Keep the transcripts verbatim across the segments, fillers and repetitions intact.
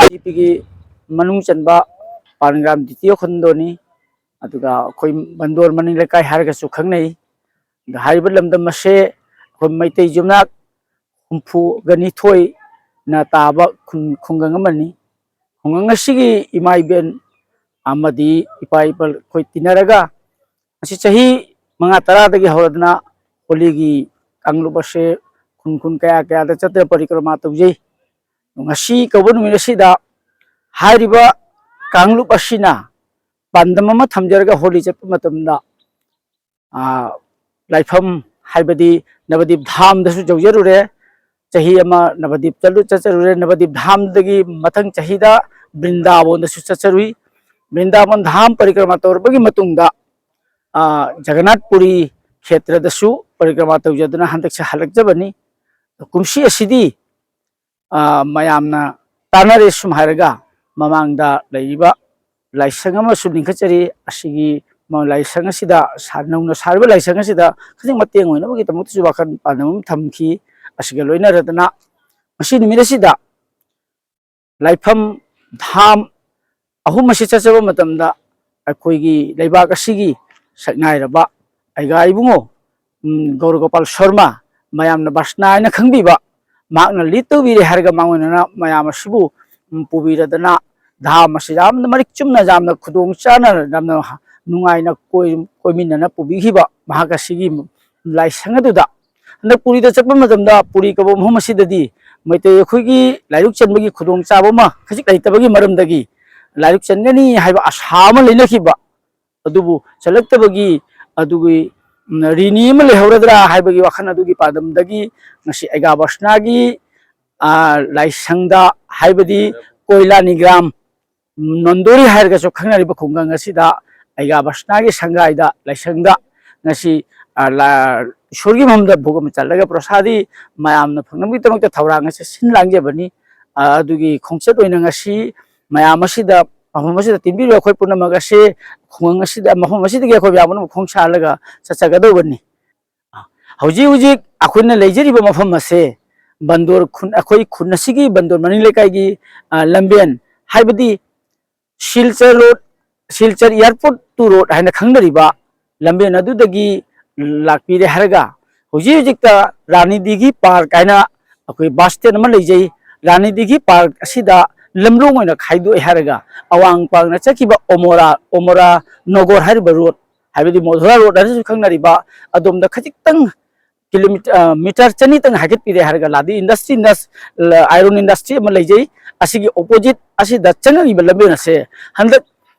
ꯁꯤ ꯄꯤꯒꯤ ꯃꯅꯨꯡ ꯆꯟꯕ ꯄꯥꯟꯒ꯭ꯔꯥꯝ ꯗꯤꯇꯤꯑꯣ ꯈꯨꯟꯗꯣꯅꯤ꯫ ꯑꯗꯨꯒ ꯑꯩꯈꯣꯏ ꯕꯟꯗꯣꯔ ꯃꯅꯤꯡ ꯂꯩꯀꯥꯏ ꯍꯥꯏꯔꯒꯁꯨ ꯈꯪꯅꯩ꯫ ꯑꯗ ꯍꯥꯏꯔꯤꯕ ꯂꯝꯗꯝ ꯑꯁꯦ ꯑꯩꯈꯣꯏ ꯃꯩꯇꯩ ꯌꯨꯝꯅꯥꯛ ꯍꯨꯝꯐꯨꯒ ꯅꯤꯊꯣꯏꯅ ꯇꯥꯕ ꯈꯨꯟ-, ꯈꯨꯡꯒꯪ ꯑꯃꯅꯤ꯫ ꯈꯨꯡꯒꯪ ꯑꯁꯤꯒꯤ ꯏꯃꯥ ꯏꯕꯦꯟ ꯑꯃꯗꯤ ꯏꯄꯥ ꯏꯄꯜ ꯑꯩꯈꯣꯏ ꯇꯤꯟꯅꯔꯒ ꯃꯁꯤ ꯆꯍꯤ ꯃꯉꯥ ꯇꯔꯥꯗꯒꯤ ꯍꯧꯔꯗꯨꯅ ꯍꯣꯂꯤꯒꯤ ꯀꯥꯡꯂꯨꯞ ꯑꯁꯦ ꯈꯨꯟ ꯈꯨꯟ ꯀꯌꯥ ꯀꯌꯥꯗ ꯆꯠꯇꯨꯅ ꯄꯔꯤꯀ꯭ꯔꯃꯥ ꯇꯧꯖꯩ꯫ ꯉꯁꯤ ꯀꯧꯕ ꯅꯨꯃꯤꯠ ꯑꯁꯤꯗ ꯍꯥꯏꯔꯤꯕ ꯀꯥꯡꯂꯨꯞ ꯑꯁꯤꯅ ꯄꯥꯟꯗꯝ ꯑꯃ ꯊꯝꯖꯔꯒ ꯍꯣꯂꯤ ꯆꯠꯄ ꯃꯇꯝꯗ, ꯑ, ꯂꯥꯏꯐꯝ ꯍꯥꯏꯕꯗꯤ ꯅꯕꯗꯤꯞ ꯙꯥꯝꯗꯁꯨ ꯌꯧꯖꯔꯨꯔꯦ꯫ ꯆꯍꯤ ꯑꯃ ꯅꯕꯗꯤꯞ ꯆꯠꯂꯨ-, ꯆꯠꯆꯔꯨꯔꯦ꯫ ꯅꯕꯗꯤꯞ ꯙꯥꯝꯗꯒꯤ ꯃꯊꯪ ꯆꯍꯤꯗ ꯕ꯭ꯔꯤꯟꯗꯥꯕꯣꯟꯗꯁꯨ ꯆꯠꯆꯔꯨꯏ꯫ ꯕ꯭ꯔꯤꯟꯗꯥꯕꯣꯟ ꯙꯥꯝ ꯄꯔꯤꯀ꯭ꯔꯃꯥ ꯇꯧꯔꯕꯒꯤ ꯃꯇꯨꯡꯗ, ꯑ, ꯖꯒꯟꯅꯥꯊ ꯄꯨꯔꯤ ꯈꯦꯇ꯭ꯔꯗꯁꯨ ꯄꯔꯤꯀ꯭ꯔꯃꯥ ꯇꯧꯖꯗꯨꯅ ꯍꯟꯗꯛꯁꯦ ꯍꯜꯂꯛꯆꯕꯅꯤ꯫ ꯀꯨꯝꯁꯤ ꯑꯁꯤꯗꯤ ꯑ, ꯃꯌꯥꯝꯅ ꯇꯥꯟꯅꯔꯦ ꯁꯨꯝ ꯍꯥꯏꯔꯒ, ꯃꯃꯥꯡꯗ ꯂꯩꯔꯤꯕ ꯂꯥꯏꯁꯪ ꯑꯃꯁꯨ ꯂꯤꯡꯈꯠꯆꯔꯤ꯫ ꯑꯁꯤꯒꯤ ꯃ-, ꯂꯥꯏꯁꯪ ꯑꯁꯤꯗ ꯁꯥ-, ꯅꯧꯅ ꯁꯥꯔꯤꯕ ꯂꯥꯏꯁꯪ ꯑꯁꯤꯗ ꯈꯖꯤꯛ ꯃꯇꯦꯡ ꯑꯣꯏꯅꯕꯒꯤꯗꯃꯛꯇꯁꯨ ꯋꯥꯈꯜ ꯄꯥꯟꯗꯝ ꯑꯃ ꯊꯝꯈꯤ꯫ ꯑꯁꯤꯒ ꯂꯣꯏꯅꯔꯗꯅ ꯉꯁꯤ ꯅꯨꯃꯤꯠ ꯑꯁꯤꯗ ꯂꯥꯏꯐꯝ ꯙꯥꯝ ꯑꯍꯨꯝ ꯑꯁꯤ ꯆꯠꯆꯕ ꯃꯇꯝꯗ ꯑꯩꯈꯣꯏꯒꯤ ꯂꯩꯕꯥꯛ ꯑꯁꯤꯒꯤ ꯁꯛꯅꯥꯏꯔꯕ ꯑꯩꯒꯥ ꯏꯕꯨꯡꯉꯣ, ꯎꯝ, ꯒꯧꯔꯒꯣꯄꯥꯜ ꯁꯔꯃ, ꯃꯌꯥꯝꯅ ꯕꯁꯅꯥ ꯍꯥꯏꯅ ꯈꯪꯕꯤꯕ, ꯃꯍꯥꯛꯅ ꯂꯤꯗ ꯇꯧꯕꯤꯔꯦ ꯍꯥꯏꯔꯒ ꯃꯉꯣꯟꯗꯅ ꯃꯌꯥꯝ ꯑꯁꯤꯕꯨ, ꯎꯝ, ꯄꯨꯕꯤꯔꯗꯅ ꯙꯥꯝ ꯑꯁꯤ ꯌꯥꯝꯅ ꯃꯔꯤꯛ ꯆꯨꯝꯅ, ꯌꯥꯝꯅ ꯈꯨꯗꯣꯡ ꯆꯥꯅ, ꯌꯥꯝꯅ ꯅꯨꯡꯉꯥꯏꯅ ꯀꯣꯏ-, ꯀꯣꯏꯃꯤꯟꯅꯅ ꯄꯨꯕꯤꯈꯤꯕ ꯃꯍꯥꯛ ꯑꯁꯤꯒꯤ ꯂꯥꯏꯁꯪ ꯑꯗꯨꯗ ꯍꯟꯗꯛ ꯄꯨꯔꯤꯗ ꯆꯠꯄ ꯃꯇꯝꯗ ꯄꯨꯔꯤ ꯀꯧꯕ ꯃꯐꯝ ꯑꯁꯤꯗꯗꯤ ꯃꯩꯇꯩ ꯑꯩꯈꯣꯏꯒꯤ ꯂꯥꯏꯔꯤꯛ ꯆꯟꯕꯒꯤ ꯈꯨꯗꯣꯡꯆꯥꯕ ꯑꯃ ꯈꯖꯤꯛ ꯂꯩꯇꯕꯒꯤ ꯃꯔꯝꯗꯒꯤ ꯂꯥꯏꯔꯤꯛ ꯆꯟꯒꯅꯤ ꯍꯥꯏꯕ ꯑꯁꯥ ꯑꯃ ꯂꯩꯅꯈꯤꯕ, ꯑꯗꯨꯕꯨ ꯆꯠꯂꯛꯇꯕꯒꯤ ꯑꯗꯨꯒꯤ, ꯎꯝ, ꯔꯤꯅꯤ ꯑꯃ ꯂꯩꯍꯧꯔꯗ꯭ꯔꯥ ꯍꯥꯏꯕꯒꯤ ꯋꯥꯈꯜ ꯑꯗꯨꯒꯤ ꯄꯥꯟꯗꯝꯗꯒꯤ ꯉꯁꯤ ꯑꯩꯒꯥ ꯕꯁꯅꯥꯒꯤ, ꯑ, ꯂꯥꯏꯁꯪꯗ, ꯍꯥꯏꯕꯗꯤ ꯀꯣꯏꯂꯥꯅꯤ ꯒ꯭ꯔꯥꯝ ꯅꯟꯗꯣꯔꯤ ꯍꯥꯏꯔꯒꯁꯨ ꯈꯪꯅꯔꯤꯕ ꯈꯨꯡꯒꯪ ꯑꯁꯤꯗ ꯑꯩꯒꯥ ꯕꯁꯅꯥꯒꯤ ꯁꯪꯒꯥꯏꯗ, ꯂꯥꯏꯁꯪꯗ ꯉꯁꯤ, ꯑ, ꯂꯥ-, ꯏꯁꯣꯔꯒꯤ ꯃꯐꯝꯗ ꯚꯣꯛ ꯑꯃ ꯆꯠꯂꯒ ꯄ꯭ꯔꯁꯥꯗꯤ ꯃꯌꯥꯝꯅ ꯐꯪꯅꯕꯒꯤꯗꯃꯛꯇ ꯊꯧꯔꯥꯡ ꯑꯁꯤ ꯁꯤꯟ ꯂꯥꯡꯖꯕꯅꯤ꯫ ꯑ, ꯑꯗꯨꯒꯤ ꯈꯣꯡꯆꯠ ꯑꯣꯏꯅ ꯉꯁꯤ ꯃꯌꯥꯝ ꯑꯁꯤꯗ, ꯃꯐꯝ ꯑꯁꯤꯗ ꯇꯤꯟꯕꯤꯔꯤꯕ ꯑꯩꯈꯣꯏ ꯄꯨꯝꯅꯃꯛ ꯑꯁꯤ ꯈꯨꯡꯒꯪ ꯑꯁꯤꯗ, ꯃꯐꯝ ꯑꯁꯤꯗꯒꯤ ꯑꯩꯈꯣꯏ ꯃꯌꯥꯝ ꯄꯨꯝꯅꯃꯛ ꯈꯣꯡ ꯁꯥꯍꯜꯂꯒ ꯆꯠꯆꯒꯗꯧꯕꯅꯤ꯫ ꯍꯧꯖꯤꯛ ꯍꯧꯖꯤꯛ ꯑꯩꯈꯣꯏꯅ ꯂꯩꯖꯔꯤꯕ ꯃꯐꯝ ꯑꯁꯦ ꯕꯟꯗꯣꯔ ꯈꯨꯟ, ꯑꯩꯈꯣꯏ ꯈꯨꯟ ꯑꯁꯤꯒꯤ ꯕꯟꯗꯣꯔ ꯃꯅꯤꯡ ꯂꯩꯀꯥꯏꯒꯤ, ꯑ, ꯂꯝꯕꯦꯟ, ꯍꯥꯏꯕꯗꯤ Silchar road, Silchar airport to road ꯍꯥꯏꯅ ꯈꯪꯅꯔꯤꯕ ꯂꯝꯕꯦꯟ ꯑꯗꯨꯗꯒꯤ ꯂꯥꯛꯄꯤꯔꯦ ꯍꯥꯏꯔꯒ, ꯍꯧꯖꯤꯛ ꯍꯧꯖꯤꯛꯇ ꯔꯥꯅꯤ ꯗꯤꯒꯤ ꯄꯥꯔꯛ ꯍꯥꯏꯅ ꯑꯩꯈꯣꯏ ꯕꯁ ꯁ꯭ꯇꯦꯟ ꯑꯃ ꯂꯩꯖꯩ꯫ ꯔꯥꯅꯤ ꯗꯤꯒꯤ ꯄꯥꯔꯛ ꯑꯁꯤꯗ ꯂꯝꯂꯣꯡ ꯑꯣꯏꯅ ꯈꯥꯏꯗꯣꯛꯑꯦ ꯍꯥꯏꯔꯒ, ꯑꯋꯥꯡ ꯄꯥꯡꯅ ꯆꯠꯈꯤꯕ ꯑꯣꯃꯣꯔꯥ, ꯑꯣꯃꯣꯔꯥ ꯅꯣꯒꯣꯔ ꯍꯥꯏꯔꯤꯕ ꯔꯣꯗ, ꯍꯥꯏꯕꯗꯤ ꯃꯣꯙꯨꯔꯥ ꯔꯣꯗ ꯍꯥꯏꯅꯁꯨ ꯈꯪꯅꯔꯤꯕ, ꯑꯗꯣꯝꯗ ꯈꯖꯤꯛꯇꯪ ꯀꯤꯂꯣꯃꯤꯇꯔ, ꯑ, ꯃꯤꯇꯔ ꯆꯅꯤꯇꯪ ꯍꯥꯏꯒꯠꯄꯤꯔꯦ ꯍꯥꯏꯔꯒ ꯂꯥꯗꯤ ꯏꯟꯗꯁꯇ꯭ꯔꯤ ꯅꯁ-, ꯂ-, ꯑꯥꯏꯔꯟ ꯏꯟꯗꯁꯇ꯭ꯔꯤ ꯑꯃ ꯂꯩꯖꯩ꯫ ꯑꯁꯤꯒꯤ ꯑꯣꯄꯣꯖꯤꯠ ꯑꯁꯤꯗ ꯆꯪꯉꯛꯏꯕ ꯂꯝꯕꯦꯟ ꯑꯁꯦ ꯍꯟꯗꯛ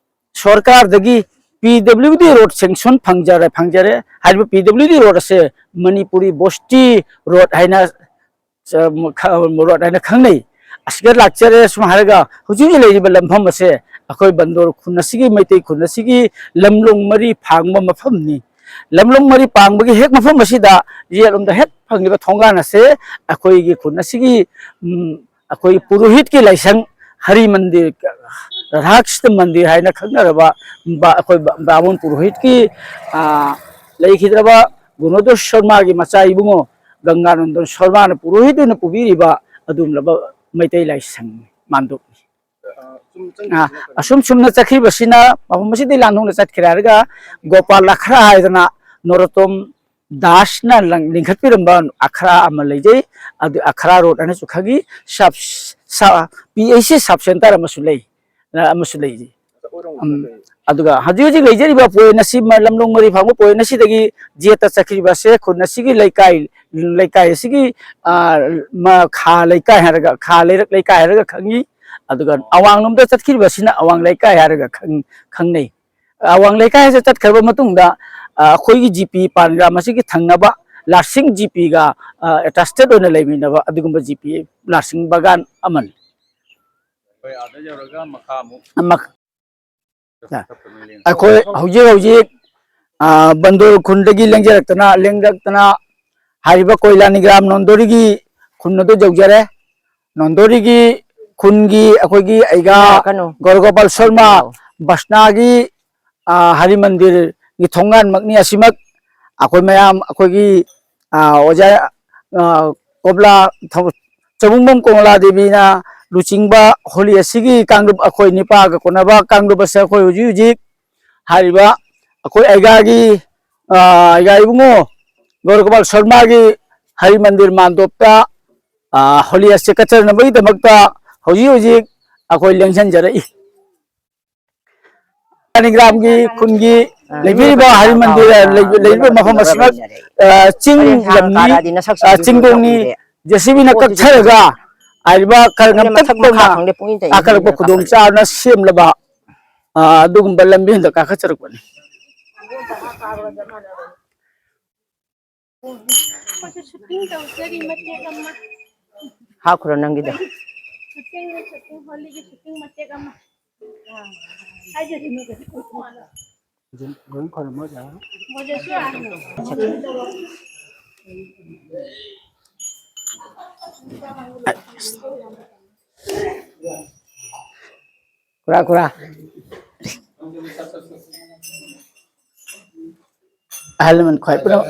ꯁꯔꯀꯥꯔꯗꯒꯤ P W D road sanction ꯐꯪꯖꯔꯦ, ꯐꯪꯖꯔꯦ꯫ ꯍꯥꯏꯔꯤꯕ P W D road ꯑꯁꯦ ꯃꯅꯤꯄꯨꯔꯤ ꯕꯣꯁꯇꯤ ꯔꯣꯗ ꯍꯥꯏꯅ, ꯑ, ꯈ-, ꯔꯣꯗ ꯍꯥꯏꯅ ꯈꯪꯅꯩ꯫ ꯑꯁꯤꯗ ꯂꯥꯛꯆꯔꯦ ꯁꯨꯝ ꯍꯥꯏꯔꯒ ꯍꯧꯖꯤꯛ ꯍꯧꯖꯤꯛ ꯂꯩꯔꯤꯕ ꯂꯝꯐꯝ ꯑꯁꯦ ꯑꯩꯈꯣꯏ ꯕꯟꯗꯣꯔ ꯈꯨꯟ ꯑꯁꯤꯒꯤ, ꯃꯩꯇꯩ ꯈꯨꯟ ꯑꯁꯤꯒꯤ ꯂꯝꯂꯣꯡ ꯃꯔꯤ ꯐꯥꯡꯕ ꯃꯐꯝꯅꯤ꯫ ꯂꯝꯂꯣꯡ ꯃꯔꯤ ꯄꯥꯡꯕꯒꯤ ꯍꯦꯛ ꯃꯐꯝ ꯑꯁꯤꯗ ꯌꯦꯠꯂꯣꯝꯗ ꯍꯦꯛ ꯐꯪꯂꯤꯕ ꯊꯣꯡꯒꯥꯟ ꯑꯁꯦ ꯑꯩꯈꯣꯏꯒꯤ ꯈꯨꯟ ꯑꯁꯤꯒꯤ, ꯎꯝ, ꯑꯩꯈꯣꯏ ꯄꯨꯔꯣꯍꯤꯠꯀꯤ ꯂꯥꯏꯁꯪ ꯍꯔꯤ ꯃꯟꯗꯤꯔ, ꯔꯥꯙꯥ ꯀ꯭ꯔꯤꯁꯅ ꯃꯟꯗꯤꯔ ꯍꯥꯏꯅ ꯈꯪꯅꯔꯕ ꯕ-, ꯑꯩꯈꯣꯏ ꯕ-, ꯕ꯭ꯔꯥꯍꯃꯟ ꯄꯨꯔꯣꯍꯤꯠꯀꯤ, ꯑꯥ, ꯂꯩꯈꯤꯗ꯭ꯔꯕ ꯒꯨꯅꯣꯗꯣꯁ ꯁꯔꯃꯥꯒꯤ ꯃꯆꯥ ꯏꯕꯨꯡꯉꯣ ꯒꯪꯒꯥꯅꯟꯗꯟ ꯁꯔꯃꯥꯅ ꯄꯨꯔꯣꯍꯤꯠ ꯑꯣꯏꯅ ꯄꯨꯕꯤꯔꯤꯕ ꯑꯗꯨꯒꯨꯝꯂꯕ ꯃꯩꯇꯩ ꯂꯥꯏꯁꯪ ꯃꯥꯟꯗꯣꯞꯅꯤ꯫ ꯑ, ꯁꯨꯝ ꯑ, ꯆꯪꯈꯤꯕꯁꯤꯅ ꯀꯔꯤ? ꯑꯁꯨꯝ ꯁꯨꯝꯅ ꯆꯠꯈꯤꯕꯁꯤꯅ ꯃꯐꯝ ꯑꯁꯤꯗꯒꯤ ꯂꯥꯟꯊꯣꯛꯅ ꯆꯠꯈ꯭ꯔꯦ ꯍꯥꯏꯔꯒ ꯒꯣꯄꯥꯜ ꯑꯈ꯭ꯔꯥ ꯍꯥꯏꯗꯅ ꯅꯣꯔꯣꯠꯇꯣꯝ ꯗꯥꯁꯅ ꯂꯪ-, ꯂꯤꯡꯈꯠꯄꯤꯔꯝꯕ ꯑꯈ꯭ꯔꯥ ꯑꯃ ꯂꯩꯖꯩ꯫ ꯑꯗꯨ ꯑꯈ꯭ꯔꯥ ꯔꯣꯗ ꯍꯥꯏꯅꯁꯨ ꯈꯪꯉꯤ꯫ ꯁꯕ-, ꯁ-, P H C sub centre ꯑꯃꯁꯨ ꯂꯩ, ꯑ, ꯑꯃꯁꯨ ꯂꯩꯖꯩ꯫ ꯑꯣꯏꯔꯣꯝꯗ ꯎꯝ꯫ ꯀꯔꯤ? ꯑꯗꯨꯒ ꯍꯧꯖꯤꯛ ꯍꯧꯖꯤꯛ ꯂꯩꯖꯔꯤꯕ ꯄꯣꯏꯟ ꯑꯁꯤ ꯃ-, ꯂꯝꯂꯣꯡ ꯃꯔꯤ ꯐꯥꯡꯕ ꯄꯣꯏꯟ ꯑꯁꯤꯗꯒꯤ ꯖꯦꯠꯇ ꯆꯠꯈ꯭ꯔꯤꯕ ꯑꯁꯦ ꯈꯨꯟ ꯑꯁꯤꯒꯤ ꯂꯩꯀꯥꯏ, ꯂꯩꯀꯥꯏ ꯑꯁꯤꯒꯤ, ꯑ, ꯃ-, ꯈꯥ ꯂꯩꯀꯥꯏ ꯍꯥꯏꯔꯒ, ꯈꯥ ꯂꯩꯔꯛ ꯂꯩꯀꯥꯏ ꯍꯥꯏꯔꯒ ꯈꯪꯉꯤ꯫ ꯑꯗꯨꯒ ꯑꯣ꯫ ꯑꯋꯥꯡꯂꯣꯝꯗ ꯆꯠꯈꯤꯕꯁꯤꯅ ꯑꯋꯥꯡ ꯂꯩꯀꯥꯏ ꯍꯥꯏꯔꯒ ꯈꯪ-, ꯈꯪꯅꯩ꯫ ꯑꯋꯥꯡ ꯂꯩꯀꯥꯏ ꯍꯥꯏꯁꯦ ꯆꯠꯈ꯭ꯔꯕ ꯃꯇꯨꯡꯗ, ꯑ, ꯑꯩꯈꯣꯏꯒꯤ G P ꯄꯥꯟꯒ꯭ꯔꯥꯝ ꯑꯁꯤꯒꯤ ꯊꯪꯅꯕ ꯂꯥꯁꯤꯡ G P ꯒ, ꯑ, attached ꯑꯣꯏꯅ ꯂꯩꯃꯤꯟꯅꯕ ꯑꯗꯨꯒꯨꯝꯕ G P ꯂꯥꯁꯤꯡ ꯕꯒꯥꯟ ꯑꯃꯅꯤ꯫ ꯑꯩꯈꯣꯏ ꯑꯥꯗ ꯌꯧꯔꯒ ꯃꯈꯥ ꯑꯃꯨꯛ ꯑꯃ-, ꯆꯠꯄ ꯂꯦꯡ-, ꯑꯩꯈꯣꯏ ꯍꯧꯖꯤꯛ ꯍꯧꯖꯤꯛ, ꯑ, ꯕꯟꯗꯣꯔ ꯈꯨꯟꯗꯒꯤ ꯂꯦꯡꯖꯔꯛꯇꯅ, ꯂꯦꯡꯖꯔꯛꯇꯅ ꯍꯥꯏꯔꯤꯕ ꯀꯣꯏꯂꯥꯅꯤꯒ꯭ꯔꯥꯝ ꯅꯣꯟꯗꯣꯔꯤꯒꯤ ꯈꯨꯟ ꯑꯗꯨ ꯌꯧꯖꯔꯦ꯫ ꯅꯣꯟꯗꯣꯔꯤꯒꯤ ꯈꯨꯟꯒꯤ ꯑꯩꯈꯣꯏꯒꯤ ꯑꯩꯒꯥ ꯍꯥꯏꯔꯛꯀꯅꯨ꯫ ꯒꯧꯔꯒꯣꯄꯥꯜ ꯁꯔꯃ ꯍꯥꯏꯔꯛꯀꯅꯨ꯫ ꯕꯁꯅꯥꯒꯤ, ꯑ, ꯍꯔꯤ ꯃꯟꯗꯤꯔꯒꯤ ꯊꯣꯡꯒꯥꯟꯃꯛꯅꯤ꯫ ꯑꯁꯤꯃꯛ ꯑꯩꯈꯣꯏ ꯃꯌꯥꯝ ꯑꯩꯈꯣꯏꯒꯤ, ꯑ, ꯑꯣꯖꯥ, ꯑ, ꯀꯣꯝꯂꯥ ꯊꯧ-, ꯆꯕꯨꯡꯕꯝ ꯀꯣꯃꯂꯥ ꯗꯦꯕꯤꯅ ꯂꯨꯆꯤꯡꯕ ꯍꯣꯂꯤ ꯑꯁꯤꯒꯤ ꯀꯥꯡꯂꯨꯞ, ꯑꯩꯈꯣꯏ ꯅꯤꯄꯥꯒ ꯀꯣꯟꯅꯕ ꯀꯥꯡꯂꯨꯞ ꯑꯁꯦ ꯑꯩꯈꯣꯏ ꯍꯧꯖꯤꯛ ꯍꯧꯖꯤꯛ ꯍꯥꯏꯔꯤꯕ ꯑꯩꯈꯣꯏ ꯑꯩꯒꯥꯒꯤ, ꯑ, ꯑꯩꯒꯥ ꯏꯕꯨꯡꯉꯣ ꯒꯧꯔꯒꯣꯄꯥꯜ ꯁꯔꯃꯥꯒꯤ ꯍꯔꯤ ꯃꯟꯗꯤꯔ ꯃꯥꯟꯗꯣꯞꯇ, ꯑ, ꯍꯣꯂꯤ ꯑꯁꯦ ꯀꯠꯆꯅꯕꯒꯤꯗꯃꯛꯇ ꯍꯧꯖꯤꯛ ꯍꯧꯖꯤꯛ ꯑꯩꯈꯣꯏ ꯂꯦꯡꯁꯤꯟꯖꯔꯛꯏ꯫ ꯀꯥꯅꯤꯒ꯭ꯔꯥꯝꯒꯤ ꯈꯨꯟꯒꯤ ꯑ, ꯂꯩꯕꯤꯔꯤꯕ ꯍꯔꯤ ꯃꯟꯗꯤꯔ, ꯑ, ꯂꯩꯕ-, ꯂꯩꯔꯤꯕ ꯃꯐꯝ ꯑꯁꯤꯃꯛ, ꯑ, ꯆꯤꯡ ꯂꯝꯅꯤ, ꯑ, ꯆꯤꯡꯗꯣꯡꯅꯤ꯫ ꯖꯦ ꯁꯤ ꯕꯤꯅ ꯀꯛꯊꯔꯒ ꯍꯥꯏꯔꯤꯕ ꯈꯔ ꯉꯝꯇꯛ ꯇꯧꯅ ꯀꯥꯈꯠꯂꯛꯄ ꯈꯨꯗꯣꯡ ꯆꯥꯗꯅ ꯁꯦꯝꯂꯕ, ꯑ, ꯑꯗꯨꯒꯨꯝꯕ ꯂꯝꯕꯤ ꯍꯟꯗꯛ ꯀꯥꯈꯠꯆꯔꯛꯄꯅꯤ꯫ ꯑꯩꯈꯣꯏꯁꯨ ꯁꯨꯇꯤꯡ ꯇꯧꯖꯔꯤ ꯃꯇꯦꯛ ꯑꯃ꯫ ꯍꯥꯞꯈ꯭ꯔꯣ ꯅꯪꯒꯤꯗꯣ꯫ ꯁꯨꯇꯤꯡ, ꯁꯨꯇꯤꯡ, ꯍꯣꯂꯤꯒꯤ ꯁꯨꯇꯤꯡ ꯃꯇꯦꯛ ꯑꯃ꯫ ꯍꯥꯏꯖꯔꯤꯅꯨ꯫ ꯃꯣꯖꯦꯁꯨ ꯌꯥꯔꯅꯤ꯫ ꯈꯨꯔꯥ, ꯈꯨꯔꯥ꯫ ꯑꯍꯜ ꯂꯃꯟ ꯈ꯭ꯋꯥꯏ ꯄꯨꯝꯅꯃꯛ꯫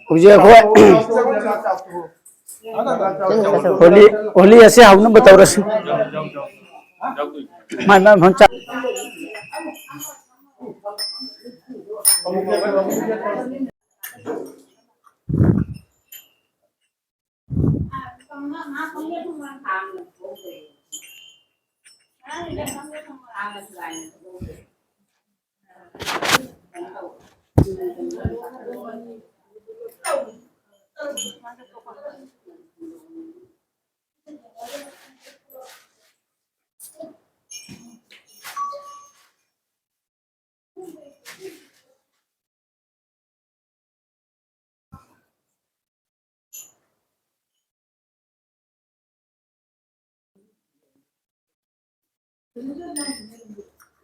ꯍꯧꯖꯤꯛ ꯑꯩꯈꯣꯏ ꯍꯣꯂꯤ, ꯍꯣꯂꯤ ꯑꯁꯦ ꯍꯧꯅꯕ ꯇꯧꯔꯁꯤ꯫ ꯃꯥꯏ ꯃꯥꯏ ꯃꯐꯝ ꯆꯥ-,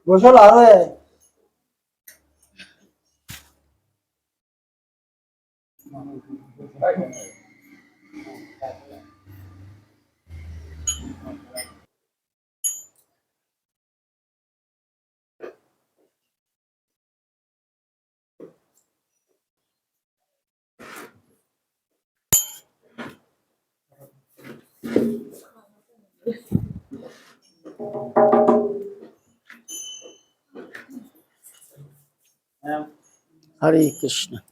ꯂꯣꯏꯁꯜꯂꯛꯑꯔꯣꯏ꯫ Hare Krishna.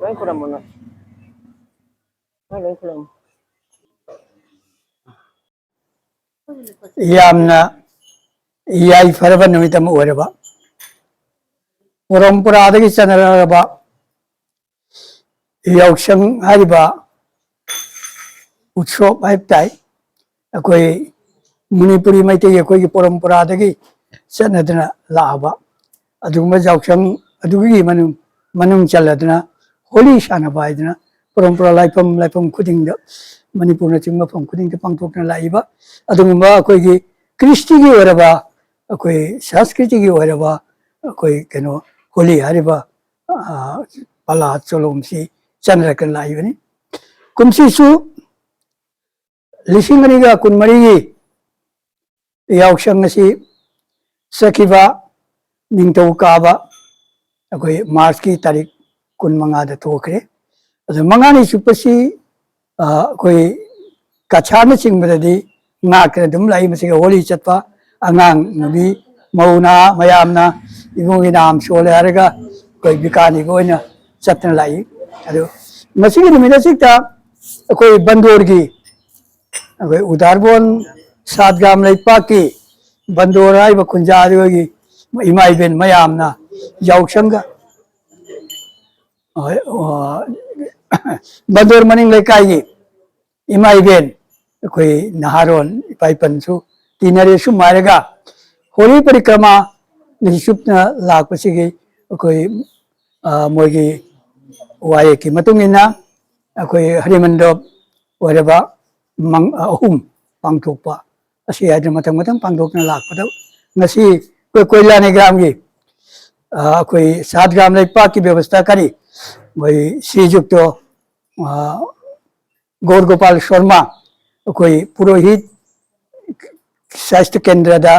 ꯂꯣꯏ ꯈꯨꯔꯝꯃꯣ ꯅꯣꯏ꯫ ꯅꯣꯏ ꯂꯣꯏ ꯈꯨꯔꯝꯃꯣ꯫ ꯌꯥꯝꯅ ꯌꯥꯏꯐꯔꯕ ꯅꯨꯃꯤꯠ ꯑꯃ ꯑꯣꯏꯔꯕ, ꯄꯔꯝꯄꯔꯥꯗꯒꯤ ꯆꯠꯅꯔꯛꯂꯕ ꯌꯥꯎꯁꯪ ꯍꯥꯏꯔꯤꯕ ꯎꯠꯁꯣꯞ ꯍꯥꯏꯕ ꯇꯥꯏ꯫ ꯑꯩꯈꯣꯏ ꯃꯅꯤꯄꯨꯔꯤ ꯃꯩꯇꯩꯒꯤ ꯑꯩꯈꯣꯏꯒꯤ ꯄꯔꯝꯄꯔꯥꯗꯒꯤ ꯆꯠꯅꯗꯨꯅ ꯂꯥꯛꯑꯕ ꯑꯗꯨꯒꯨꯝꯕ ꯌꯥꯎꯁꯪ ꯑꯗꯨꯒꯤ ꯃꯅꯨꯡ, ꯃꯅꯨꯡ ꯆꯜꯂꯗꯨꯅ ꯍꯣꯂꯤ ꯁꯥꯟꯅꯕ ꯍꯥꯏꯗꯅ ꯄꯔꯝꯄꯔꯥ ꯂꯥꯏꯐꯝ, ꯂꯥꯏꯐꯝ ꯈꯨꯗꯤꯡꯗ, ꯃꯅꯤꯄꯨꯔꯅꯆꯤꯡꯕ ꯃꯐꯝ ꯈꯨꯗꯤꯡꯗ ꯄꯥꯡꯊꯣꯛꯇꯨꯅ ꯂꯥꯛꯏꯕ ꯑꯗꯨꯒꯨꯝꯕ ꯑꯩꯈꯣꯏꯒꯤ ꯀ꯭ꯔꯤꯁꯇꯤꯒꯤ ꯑꯣꯏꯔꯕ, ꯑꯩꯈꯣꯏ ꯁꯪꯁꯀ꯭ꯔꯤꯇꯤꯒꯤ ꯑꯣꯏꯔꯕ ꯑꯩꯈꯣꯏ ꯀꯩꯅꯣ ꯍꯣꯂꯤ ꯍꯥꯏꯔꯤꯕ, ꯑ, ꯄꯂꯥ ꯆꯣꯂꯣꯝꯁꯤ ꯆꯠꯅꯔꯛꯇꯨꯅ ꯂꯥꯛꯏꯕꯅꯤ꯫ ꯀꯨꯝꯁꯤꯁꯨ ꯂꯤꯁꯤꯡ ꯑꯅꯤꯒ ꯀꯨꯟꯃꯔꯤꯒꯤ ꯌꯥꯎꯁꯪ ꯑꯁꯤ ꯆꯠꯈꯤꯕ ꯅꯤꯡꯊꯧꯀꯥꯕ ꯑꯩꯈꯣꯏ ꯃꯥꯔꯆꯀꯤ ꯇꯥꯔꯤꯛ ꯀꯨꯟꯃꯉꯥꯗ ꯊꯣꯛꯈ꯭ꯔꯦ꯫ ꯑꯗꯨ ꯃꯉꯥꯅꯤ ꯆꯨꯞꯄꯁꯤ, ꯑ, ꯑꯩꯈꯣꯏ ꯀꯆꯥꯅꯆꯤꯡꯕꯗꯗꯤ ꯉꯥꯛꯇꯅ ꯑꯗꯨꯝ ꯂꯥꯛꯏ꯫ ꯃꯁꯤꯒ ꯍꯣꯂꯤ ꯆꯠꯄ ꯑꯉꯥꯡ ꯅꯨꯕꯤ ꯃꯧ ꯅꯍꯥ ꯃꯌꯥꯝꯅ ꯏꯕꯨꯡꯒꯤ ꯅꯥꯝ ꯁꯣꯜꯂꯦ ꯍꯥꯏꯔꯒ ꯑꯩꯈꯣꯏ ꯕꯤꯀꯥꯅꯤꯒ ꯑꯣꯏꯅ ꯆꯠꯇꯅ ꯂꯥꯛꯏ꯫ ꯑꯗꯨ ꯃꯁꯤꯒꯤ ꯅꯨꯃꯤꯠ ꯑꯁꯤꯗ ꯑꯩꯈꯣꯏ ꯕꯟꯗꯣꯔꯒꯤ ꯑꯩꯈꯣꯏ ꯎꯗꯥꯔꯕꯣꯟ ꯁꯥꯠꯒ꯭ꯔꯥꯝ ꯂꯩꯄꯥꯛꯀꯤ ꯕꯟꯗꯣꯔ ꯍꯥꯏꯔꯤꯕ ꯈꯨꯟꯖꯥ ꯑꯗꯨꯒꯤ ꯏꯃꯥ ꯏꯕꯦꯟ ꯃꯌꯥꯝꯅ ꯌꯥꯎꯁꯪꯒ, ꯍꯣꯏ, ꯑꯣ, ꯕꯟꯗꯣꯔ ꯃꯅꯤꯡ ꯂꯩꯀꯥꯏꯒꯤ ꯏꯃꯥ ꯏꯕꯦꯟ ꯑꯩꯈꯣꯏ ꯅꯍꯥꯔꯣꯟ ꯏꯄꯥ ꯏꯄꯟꯁꯨ ꯇꯤꯟꯅꯔꯦ꯫ ꯁꯨꯝ ꯍꯥꯏꯔꯒ ꯍꯣꯂꯤ ꯄꯔꯤꯀ꯭ꯔꯃꯥ ꯅꯨꯃꯤꯠ ꯆꯨꯞꯅ ꯂꯥꯛꯄꯁꯤꯒꯤ ꯑꯩꯈꯣꯏ, ꯑ, ꯃꯣꯏꯒꯤ ꯋꯥꯔꯦꯞꯀꯤ ꯃꯇꯨꯡ ꯏꯟꯅ ꯑꯩꯈꯣꯏ ꯍꯔꯤꯃꯟꯗꯣꯞ ꯑꯣꯏꯔꯕ ꯃꯪ-, ꯑꯍꯨꯝ ꯄꯥꯡꯊꯣꯛꯄ ꯑꯁꯤ ꯍꯥꯏꯗꯅ ꯃꯊꯪ ꯃꯊꯪ ꯄꯥꯡꯊꯣꯛꯇꯨꯅ ꯂꯥꯛꯄꯗ ꯉꯁꯤ ꯑꯩꯈꯣꯏ ꯀꯣꯏꯂꯥꯅꯤ ꯒ꯭ꯔꯥꯝꯒꯤ, ꯑ, ꯑꯩꯈꯣꯏ ꯁꯥꯠ ꯒ꯭ꯔꯥꯝ ꯂꯩꯄꯥꯛꯀꯤ ꯕꯦꯕꯁꯊꯥ ꯀꯔꯤ ꯃꯣꯏ ꯁ꯭ꯔꯤꯖꯨꯛꯇꯣ, ꯑ, ꯒꯧꯔ ꯒꯣꯄꯥꯜ ꯁꯣꯔꯃ ꯑꯩꯈꯣꯏ ꯄꯨꯔꯣꯍꯤꯠ ꯁꯥꯍꯤꯇ꯭ꯌ ꯀꯦꯟꯗ꯭ꯔꯗ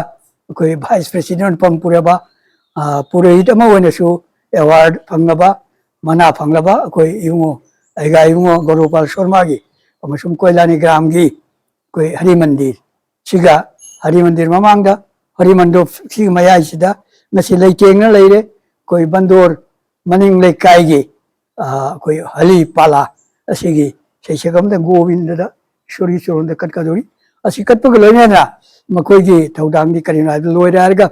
ꯑꯩꯈꯣꯏ ꯚꯥꯏꯁ ꯄ꯭ꯔꯦꯁꯤꯗꯦꯟꯠ ꯐꯝ ꯄꯨꯔꯕ, ꯑ, ꯄꯨꯔꯣꯍꯤꯠ ꯑꯃ ꯑꯣꯏꯅꯁꯨ ꯑꯦꯋꯥꯔꯗ ꯐꯪꯂꯕ, ꯃꯅꯥ ꯐꯪꯂꯕ ꯑꯩꯈꯣꯏ ꯏꯕꯨꯡꯉꯣ, ꯑꯩꯒꯥ ꯏꯕꯨꯡꯉꯣ ꯒꯣꯔꯣꯄꯥꯜ ꯁꯣꯔꯃꯥꯒꯤ ꯑꯃꯁꯨꯡ ꯀꯣꯏꯂꯥꯅꯤ ꯒ꯭ꯔꯥꯝꯒꯤ ꯑꯩꯈꯣꯏ ꯍꯔꯤ ꯃꯟꯗꯤꯔ ꯁꯤꯒ, ꯍꯔꯤ ꯃꯟꯗꯤꯔ ꯃꯃꯥꯡꯗ, ꯍꯔꯤ ꯃꯟꯗꯣꯞ ꯁꯤꯒꯤ ꯃꯌꯥꯏꯁꯤꯗ ꯉꯁꯤ ꯂꯩꯇꯦꯡꯅ ꯂꯩꯔꯦ꯫ ꯑꯩꯈꯣꯏ ꯕꯟꯗꯣꯔ ꯃꯅꯤꯡ ꯂꯩꯀꯥꯏꯒꯤ, ꯑ, ꯑꯩꯈꯣꯏ ꯍꯂꯤ ꯄꯥꯂꯥ ꯑꯁꯤꯒꯤ ꯁꯩꯁꯛ ꯑꯃꯗ ꯒꯣꯕꯤꯟꯗꯗ ꯏꯁꯣꯔꯒꯤ ꯆꯨꯔꯣꯟꯗ ꯀꯠꯀꯗꯧꯔꯤ꯫ ꯑꯁꯤ ꯀꯠꯄꯒ ꯂꯣꯏꯅꯅ ꯃꯈꯣꯏꯒꯤ ꯊꯧꯗꯥꯡꯗꯤ ꯀꯔꯤꯅꯣ ꯍꯥꯏꯕꯗ ꯂꯣꯏꯔꯦ ꯍꯥꯏꯔꯒ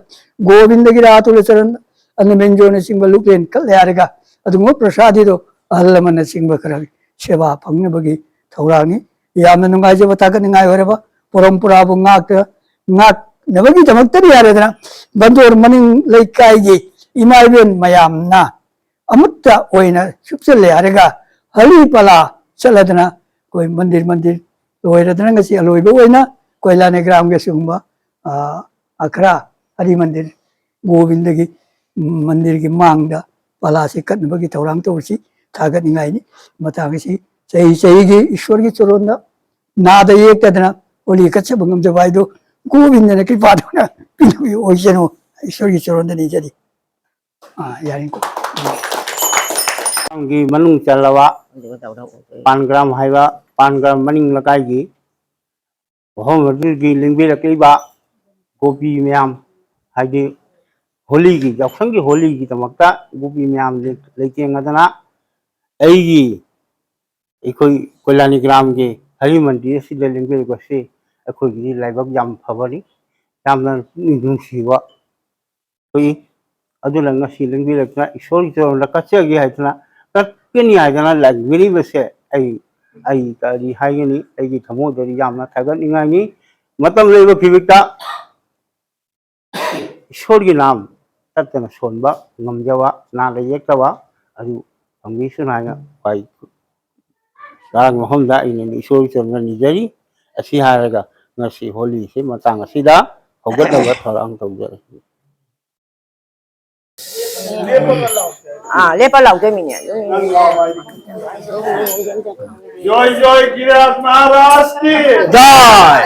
ꯒꯣꯕꯤꯟꯗꯒꯤ ꯔꯥ ꯇꯨꯂꯆꯔꯟ ꯑꯅꯕꯦꯟꯖꯣꯅꯆꯤꯡꯕ ꯂꯨꯞꯂꯦꯟ ꯀꯠꯂꯦ ꯍꯥꯏꯔꯒ ꯑꯗꯨꯒꯨꯝꯕ ꯄ꯭ꯔꯁꯥꯗꯤꯗꯣ ꯑꯍꯜ ꯂꯃꯟꯅꯆꯤꯡꯕ ꯈꯔ ꯁꯦꯕꯥ ꯐꯪꯅꯕꯒꯤ ꯊꯧꯔꯥꯡꯅꯤ꯫ ꯌꯥꯝꯅ ꯅꯨꯡꯉꯥꯏꯖꯕ ꯊꯥꯒꯠꯅꯤꯡꯉꯥꯏ ꯑꯣꯏꯔꯕ ꯄꯣꯔꯣꯝꯄꯨꯔꯥꯕꯨ ꯉꯥꯛꯇ, ꯉꯥꯛꯅꯕꯒꯤꯗꯃꯛꯇꯅꯤ ꯍꯥꯏꯔꯗꯅ ꯕꯟꯗꯣꯔ ꯃꯅꯤꯡ ꯂꯩꯀꯥꯏꯒꯤ ꯏꯃꯥ ꯏꯕꯦꯟ ꯃꯌꯥꯝꯅ ꯑꯃꯠꯇ ꯑꯣꯏꯅ ꯆꯨꯞꯁꯤꯜꯂꯦ ꯍꯥꯏꯔꯒ ꯍꯂꯤ ꯄꯂꯥ ꯆꯠꯂꯗꯅ ꯑꯩꯈꯣꯏ ꯃꯟꯗꯤꯔ ꯃꯟꯗꯤꯔ ꯂꯣꯏꯔꯗꯅ ꯉꯁꯤ ꯑꯂꯣꯏꯕ ꯑꯣꯏꯅ ꯀꯣꯏꯂꯥꯅꯦ ꯒ꯭ꯔꯥꯝꯒꯤ ꯑꯁꯤꯒꯨꯝꯕ, ꯑ, ꯑꯈꯔꯥ ꯍꯔꯤ ꯃꯟꯗꯤꯔ ꯒꯣꯕꯤꯟꯗꯒꯤ ꯃꯟꯗꯤꯔꯒꯤ ꯃꯥꯡꯗ ꯄꯂꯥꯁꯤ ꯀꯠꯅꯕꯒꯤ ꯊꯧꯔꯥꯡ ꯇꯧꯕꯁꯤ ꯊꯥꯒꯠꯅꯤꯡꯉꯥꯏꯅꯤ꯫ ꯃꯇꯥꯡ ꯑꯁꯤ ꯆꯍꯤ ꯆꯍꯤꯒꯤ ꯏꯁꯣꯔꯒꯤ ꯆꯨꯔꯣꯟꯗ ꯅꯥꯗ ꯌꯦꯛꯇꯗꯅ ꯍꯣꯂꯤ ꯀꯠꯆꯕ ꯉꯝꯖꯕ ꯍꯥꯏꯗꯨ ꯒꯣꯕꯤꯟꯗꯅ ꯀ꯭ꯔꯤꯄꯥꯗꯨꯅ ꯄꯤꯕꯤꯌꯨ ꯑꯣꯏꯁꯅꯨ꯫ ꯏꯁꯣꯔꯒꯤ ꯆꯨꯔꯣꯟꯗ ꯅꯤꯖꯔꯤ꯫ ꯑꯥ, ꯌꯥꯔꯦꯀꯣ꯫ ꯒꯤ ꯃꯅꯨꯡ ꯆꯜꯂꯕ ꯄꯥꯟꯒ꯭ꯔꯥꯝ ꯍꯥꯏꯕ, ꯄꯥꯟꯒ꯭ꯔꯥꯝ ꯃꯅꯤꯡ ꯂꯩꯀꯥꯏꯒꯤ ꯃꯐꯝ ꯑꯗꯨꯒꯤ ꯂꯦꯡꯕꯤꯔꯛꯂꯤꯕ ꯒꯣꯄꯤ ꯃꯌꯥꯝ, ꯍꯥꯏꯗꯤ ꯍꯣꯂꯤꯒꯤ, ꯌꯥꯎꯁꯪꯒꯤ ꯍꯣꯂꯤꯒꯤꯗꯃꯛꯇ ꯒꯣꯄꯤ ꯃꯌꯥꯝ ꯂꯩꯇꯦꯡꯅꯗꯅ ꯑꯩꯒꯤ, ꯑꯩꯈꯣꯏ ꯀꯣꯏꯂꯥꯅꯤ ꯒ꯭ꯔꯥꯝꯒꯤ ꯍꯔꯤ ꯃꯟꯗꯤꯔ ꯑꯁꯤꯗ ꯂꯦꯡꯕꯤꯔꯛꯄꯁꯤ ꯑꯩꯈꯣꯏꯒꯤꯗꯤ ꯂꯥꯏꯕꯛ ꯌꯥꯝ ꯐꯕꯅꯤ, ꯌꯥꯝꯅ ꯄꯨꯛꯅꯤꯡ ꯅꯨꯡꯁꯤꯕ ꯊꯣꯛꯏ꯫ ꯑꯗꯨꯅ ꯉꯁꯤ ꯂꯦꯡꯕꯤꯔꯛꯇꯨꯅ ꯏꯁꯣꯔꯒꯤ ꯆꯔꯣꯟꯗ ꯀꯠꯆꯒꯦ ꯍꯥꯏꯗꯅ, ꯀꯠꯀꯅꯤ ꯍꯥꯏꯗꯅ ꯂꯦꯡꯕꯤꯔꯤꯕꯁꯦ ꯑꯩ, ꯑꯩ ꯀꯔꯤ ꯍꯥꯏꯒꯅꯤ, ꯑꯩꯒꯤ ꯊꯃꯣꯏꯗꯗꯤ ꯌꯥꯝꯅ ꯊꯥꯒꯠꯅꯤꯡꯉꯥꯏꯅꯤ꯫ ꯃꯇꯝ ꯂꯩꯕ ꯈꯤꯕꯤꯛꯇ ꯏꯁꯣꯔꯒꯤ ꯅꯥꯝ ꯇꯠꯇꯅ ꯁꯣꯟꯕ ꯉꯝꯖꯕ, ꯅꯥꯗ ꯌꯦꯛꯇꯕ ꯑꯗꯨ ꯐꯪꯕꯤꯁꯅꯨ ꯍꯥꯏꯅ ꯈ꯭ꯋꯥꯏ ꯇꯔꯥꯒꯤ ꯃꯐꯝꯗ ꯑꯩꯅ ꯏꯁꯣꯔꯒꯤ ꯆꯔꯣꯟꯗ ꯅꯤꯖꯔꯤ꯫ ꯑꯁꯤ ꯍꯥꯏꯔꯒ ꯉꯁꯤ ꯍꯣꯂꯤꯁꯤ ꯃꯇꯥꯡ ꯑꯁꯤꯗ ꯍꯧꯒꯠꯅꯕ ꯊꯧꯔꯥꯡ ꯇꯧꯖꯔꯤ꯫ ꯑꯥ, ꯂꯦꯞꯄ ꯂꯥꯎꯗꯣꯏꯃꯤꯅꯦ꯫ ꯖꯣꯏ ꯖꯣꯏ ꯒꯤꯔꯥꯖ ꯃꯍꯥꯔꯥꯖ ꯀꯤ ꯖꯣꯏ꯫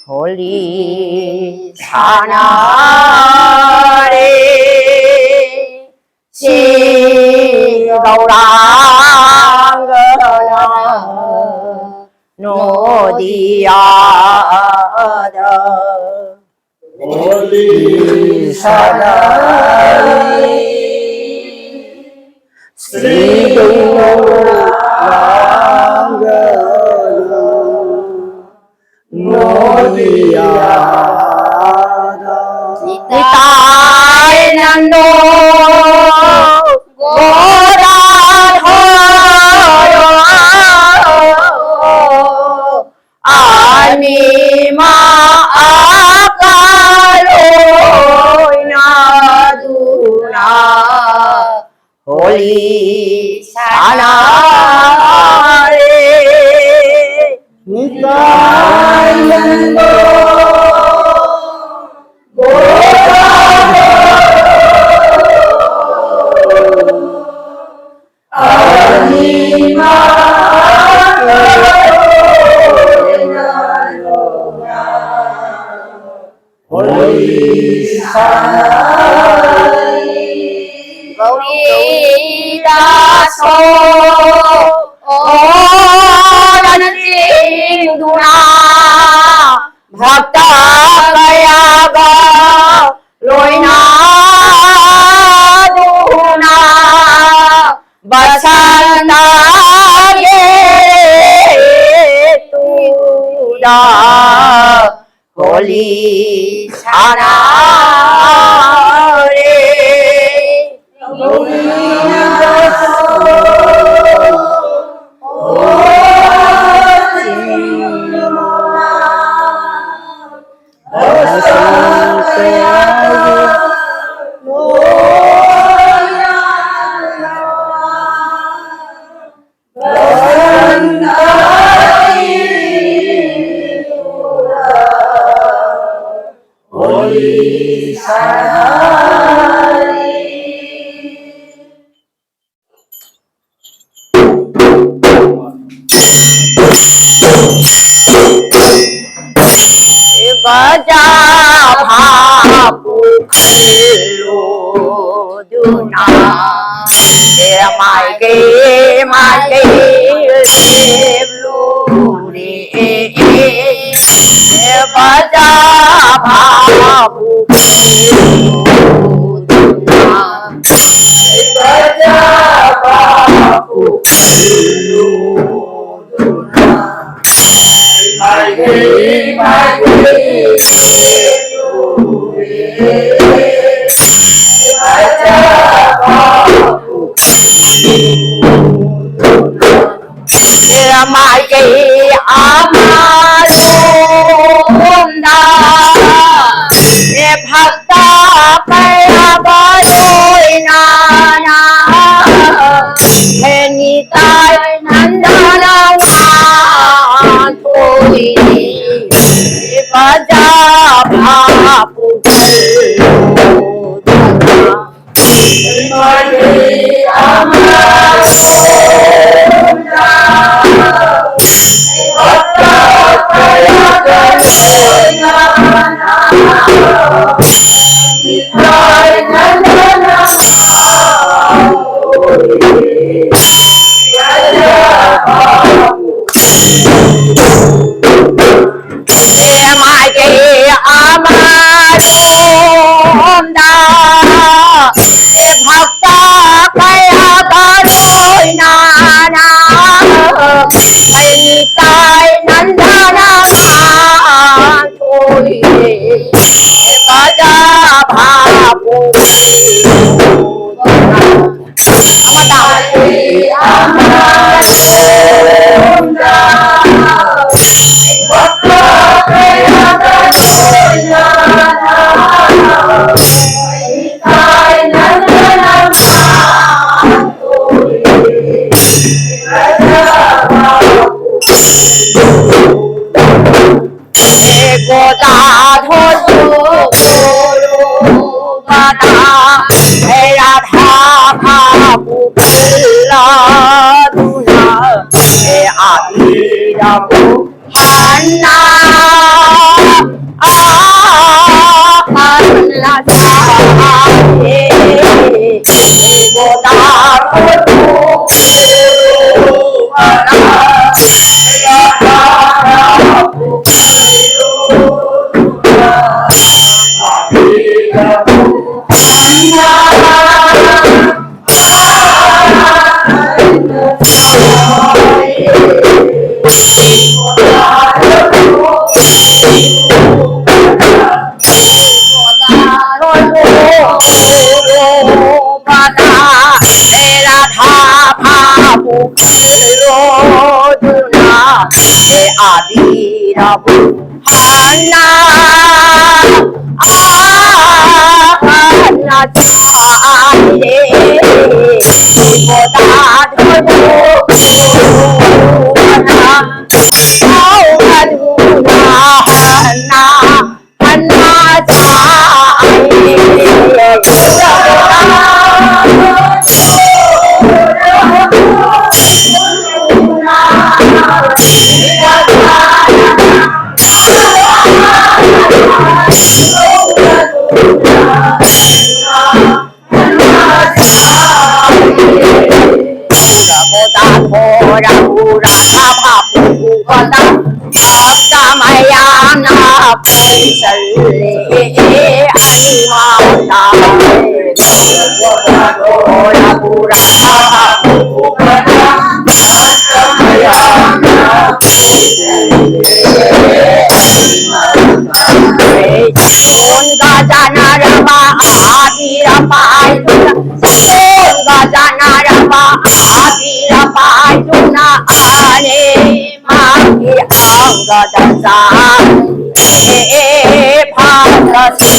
ꯍꯣꯂꯤ ꯁꯥꯟꯅꯔꯦ ꯁꯤ ꯒꯧꯔꯥꯡꯒꯅ ꯅꯣꯗꯤꯌꯥꯗ꯫ ꯍꯣꯂꯤ ꯁꯥꯟꯅꯔꯤ ꯁꯤ ꯒꯧꯔꯥꯡꯒꯅ ꯅꯣꯗꯤꯌꯥꯗ꯫ ꯅꯤꯇꯥꯏ ꯅꯟꯗꯣ ꯒꯣꯗꯥꯙꯔ ꯑꯅꯤꯃꯛ ꯑꯀꯥꯂꯣꯏꯅꯗꯨꯅ ꯍꯣꯂꯤ ꯁꯥꯟꯅꯔꯦ꯫ ꯒꯧꯔꯤꯗꯥꯁ ꯍꯣ, ꯑꯣ ꯅꯆꯤꯡꯗꯨꯅ, ꯚꯛꯇ ꯀꯌꯥꯒ ꯂꯣꯏꯅꯗꯨꯅ, ꯕꯁꯟꯇꯒꯤ ꯇꯨꯗ ꯍꯣꯂꯤ ꯁꯥꯟꯅꯔꯦ꯫ ꯕꯖꯥ ꯚꯥꯕꯨ ꯈꯜꯂꯨꯗꯨꯅ, ꯃꯥꯏꯀꯩ ꯃꯥꯏꯀꯩ ꯂꯦꯞꯂꯨꯔꯦ꯫ ꯕꯖꯥ ꯚꯥꯕꯨ ꯈꯜꯂꯨꯗꯨꯅ, ꯕꯖꯥ ꯚꯥꯕꯨ ꯈꯜꯂꯨꯗꯨꯅ, ꯃꯥꯏꯀꯩ ꯃꯥꯏꯀꯩ ꯂꯦꯞꯂꯨꯔꯦ꯫ ꯕꯖꯥ ꯚꯥꯕꯨ ꯃꯥꯏꯀꯩ ꯑꯃꯔꯣꯝꯗ ꯚꯛꯇ ꯀꯌꯥꯒ ꯂꯣꯏꯅꯅ ꯅꯤꯇꯥꯏ ꯅꯟꯗꯅ ꯋꯥꯟꯊꯣꯛ ꯄꯖꯥ ꯚꯥꯕꯨ ꯀꯜꯂꯣꯗꯅ꯫ ꯃꯥꯏꯀꯩ ꯑꯃꯔꯣꯝꯗ ꯚꯛꯇ ꯀꯌꯥ ꯀꯔꯣꯏꯅꯥꯅ ꯃꯩꯇꯩ ꯅꯟꯗꯅ ꯄꯥꯡꯊꯣꯛꯏ꯫ ꯄꯖꯥ ꯚꯥꯕꯨ ꯒꯣꯗꯥ ꯙꯣꯖ ꯒꯣꯔꯣ ꯒꯣꯗꯥ, ꯍꯦ ꯔꯥꯙꯥ ꯚꯥꯕꯨ ꯀꯜꯂꯥꯗꯨꯅ, ꯍꯦ ꯑꯕꯤꯔꯕꯨ ꯍꯟꯅ, ꯑ, ꯍꯟꯅ ꯆꯥꯍꯦ꯫ ꯒꯣꯗꯥ ꯒꯣꯔꯣ ꯒꯣꯗꯥ, ꯔꯥꯙꯥ ꯚꯥꯕꯨ ꯀꯜꯂꯣꯗꯨꯅ, ꯍꯦ ꯑꯕꯤꯔꯕꯨ ꯍꯟꯅ, ꯑ, ꯍꯟꯅ ꯆꯥꯍꯦ꯫ ꯒꯣꯗꯥ ꯙꯣꯖ ꯒꯣꯔꯣ ꯒꯣꯗꯥ, ꯍꯥꯎ ꯆꯜꯂꯦ ꯑꯅꯤꯃꯛ ꯇꯥꯔꯦ꯫ ꯄꯨꯔꯥ ꯀꯣꯟꯒ ꯆꯥꯟꯅꯔꯕ ꯑꯕꯤꯔ ꯄꯥꯏꯗꯨꯅ, ꯀꯣꯟꯒ ꯆꯥꯟꯅꯔꯕ ꯑꯕꯤꯔ ꯄꯥꯏꯗꯨꯅ ꯑꯅꯦ ꯃꯥꯒꯤ ꯑꯪꯒꯗ ꯆꯥꯏ ꯐꯥꯔꯁꯤ꯫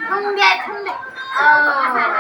ꯊꯨꯝꯗꯦ, ꯊꯨꯝꯗꯦ꯫ ꯑꯥ꯫